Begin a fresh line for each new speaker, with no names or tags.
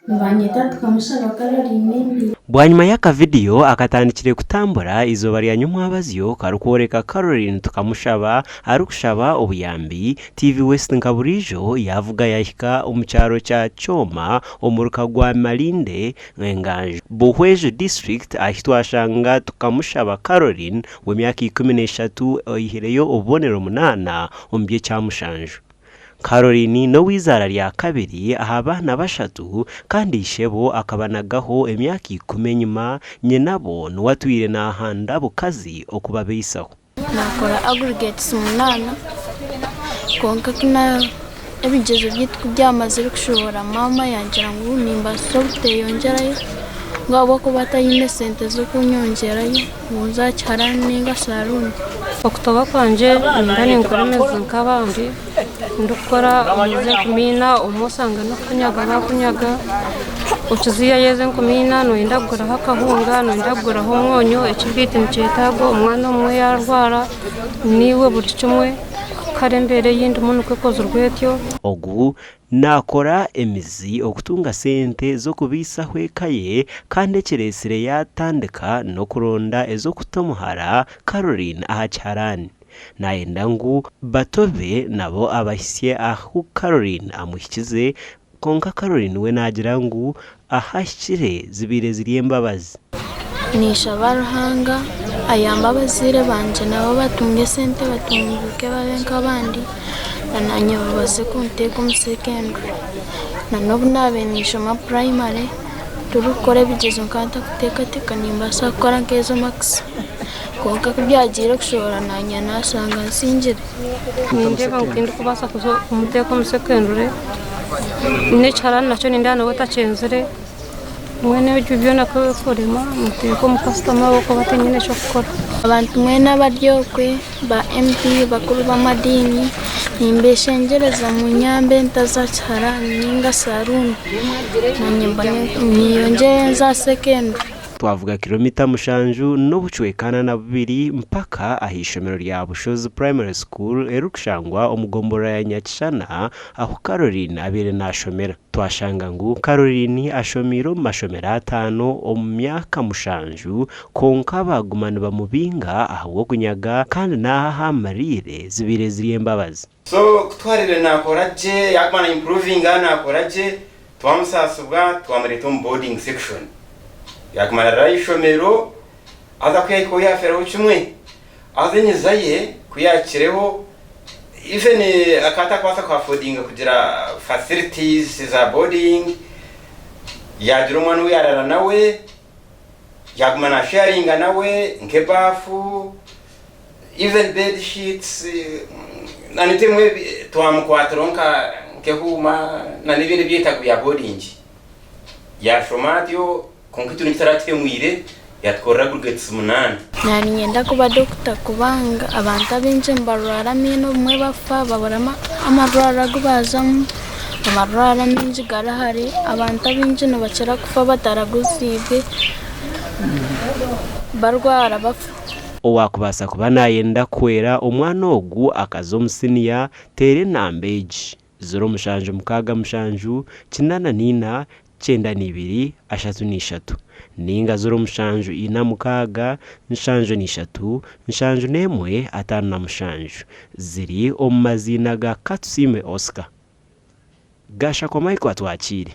Nibanyeta Tukamushaba Caroline ndi.
Bwanyima y'akavidiyo akatandikire kutambura eizooba rya nyomwabazyo karikworeka Caroline Tukamushaba arikushaba obuyambi, TV West nka buriijo yaavuga yaahika omu kyaro kya Kyoma omuruka gwa Malinde, Enganjo, Buhweju District ahi twashanga Tukamushaba Caroline w'emyaka 13 oihireyo obubonero munaana omu by'ekyamushanju. Caroline n'oweizaara rya kabiri aha baana bashatu kandi ishebo akabanagaho emyaka ikumi enyima, nyinabo niwe atwire nahanda bukazi okubabeisaho.
Naakora aggregates munaana kwonka ku na ebigyezo byaitu ku byamazire kushohora maama yangira ngu nimbaasa obuteyongyerayo ngu ahabw'okuba taine sente z'okunyongyerayo ngu nze aha kiharani ninga saruuni.
Okutoba kwangye nimba ninkora emizi nk'abandi ndikukora omuzi enkumiina obumwe osanga n'okukunyaga bakunyaga okizihayo ezo enkumiina noyenda kuguraho akahunga noyenda kuguraho omwonyo ekibiriiti nikyetagwa omwana omwe yarwara niiwe buri kimwe kare embeera ei ndimu nikwo ekozirwe etyo.
Ogu Naakora emizi okutunga sente z'okubaisaho eka ye kandi ekireetsire yaatandika n'okuronda ez'okuta omuhara Caroline aha kiharani. Naayenda ngu bato be nabo abahitsye ahu Caroline amuhikize kwonka Caroline we naagira ngu ahu ahikire zibaire ziri embabazi.
Ninshaba Ruhanga ayambe abazaire bangye nabo batunge esente batunguuke babe nk'abandi na naanye babaase kunteeka omu secondary. Na n'obu naabaire ninshoma purayimare turikukora ebigyezo nkaba ntarikuteekateeka nimbaasa kukora nk'ezo makisi kwonka ku byagiire kushohora naanye naashanga nsingire.
Nindeeba ngu tindikubaasa kuza kumuteeka omu secondary n'ekiharani nakyo nindeeba nawe takyenzire. Mbwenu ebyo byona ku bikurema muteeka omu kasitoma ahabw'okuba tinyine eky'okukora.
Abantu mwena abari okwe ba MP, bakuru b'amadiini nimbeshengyereza munyambe ntaza kiharani ninga saruuni nanye mbone nyeyongyere nze aha secondary.
Twavuga kiromita mushanju n'obucweka ana na bubiri mpaka aha ishomero rya Bushozi Primary School erikushangwa omu gomborora ya Nyakishana ahu Caroline abaire nashomera. Twashanga ngu Caroline ashomiire omu mashomero ataano omu myaka mushanju kwonka baaguma nibamubinga ahabw'okunyaga kandi n'aha ahu amariire zibaire ziri embabazi.
So kutwarire nakora gye yaguma na improvinga nakora gye twamusaasibwa twamureeta omu boarding section yaguma narara ah'eishomero haza kuyahikaho yafeeraho kimwe haza enyiza ye kuyahikireho even akaba atakubaasa ku affordinga kugira facilities za boarding yagira omwana ou yarara nawe yaguma na sharinga nawe nk'ebaafu even bed sheets na nibyo ebimwe twamukwatiraho nka nk'ehuuma na n'ebindi ebyetaago bya boarding yashoma atyo kwonka itwe nitutaratuhemwire yatukorera aggregates munaana.
Naaniinyenda kuba dokita kubanga abantu abaingi nibarwara amaino obumwe bafa babura amarwariro agu baazamu, amarwariro amaingi gari hare, abantu abaingi nibakira kufa bataraguziibwe barwara bafa.
Owaakubaasa kuba naayenda kuhwera omwana ogu akaza omu siniya, teera enamba egi, 0767 84 92 33 nainga 0746 73 71 57 ziri omu maziina ga Katusiime Oscar. Gashakwa Michael Atwakiire.